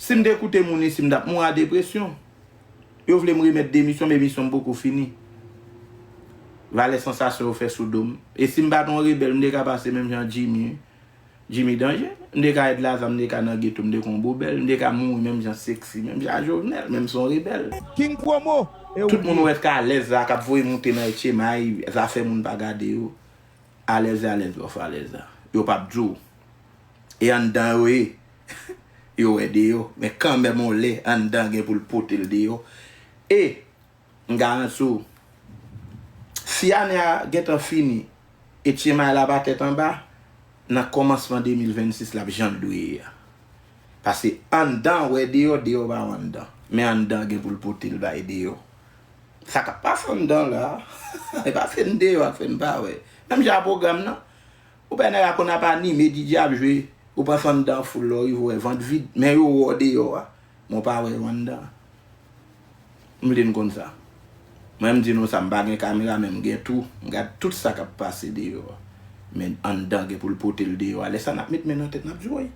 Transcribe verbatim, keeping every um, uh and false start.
Si m te koute moun isit, m t ap mouri a depresyon. Yo vle m remèt demisyon, men misyon m poko fini. Valè sansasyon yo fè sou do m. E si m pa t yon rebèl, m te ka pase menm jan Jimmy. Jimmy Danje. M te ka ret Lazam, m te ka nan geto, m te ka yon bobèl, m te ka mouri menm jan Sexy, menm jan Jovenel, menm si yon rebèl. King Promo. Tout moun wè k alèz la, k ap voye moute nan etchemay, zafè moun pa gade yo. Alèz, alèz, bòf alèz la. Yo p ap di w. E anndan yo ye. Yo wè deyò. Men kanmenm yon lè, anndan gen pou l pote l deyò. E, m garanti w, si ane a gentan fini, etchemay la pa tèt anba, nan kòmansman de mil vennsis l ap jan l dwe ye a. Paske anndan wè deyò, deyò pa wè anndan. Men anndan gen pou l pote l bay deyò. Sa k ap pase anndan la, e pa fè n deyò ak fè n pa wè. Menm jan a pwogram nan, ou pa nèg la konn ap anime, DJ ap jwe, ou panse anndan foul la, ou rive wè vant vid, men yo wè w deyò a, men w pa wè yo anndan. M vle n konn sa. Mwen m di nou sa, m pa gen kamera, men m gen tou. M gad tout sa k ap pase deyò a. Men anndan gen pou l pote l deyò a. Lè sa n ap met men nan tèt, n ap di, woy,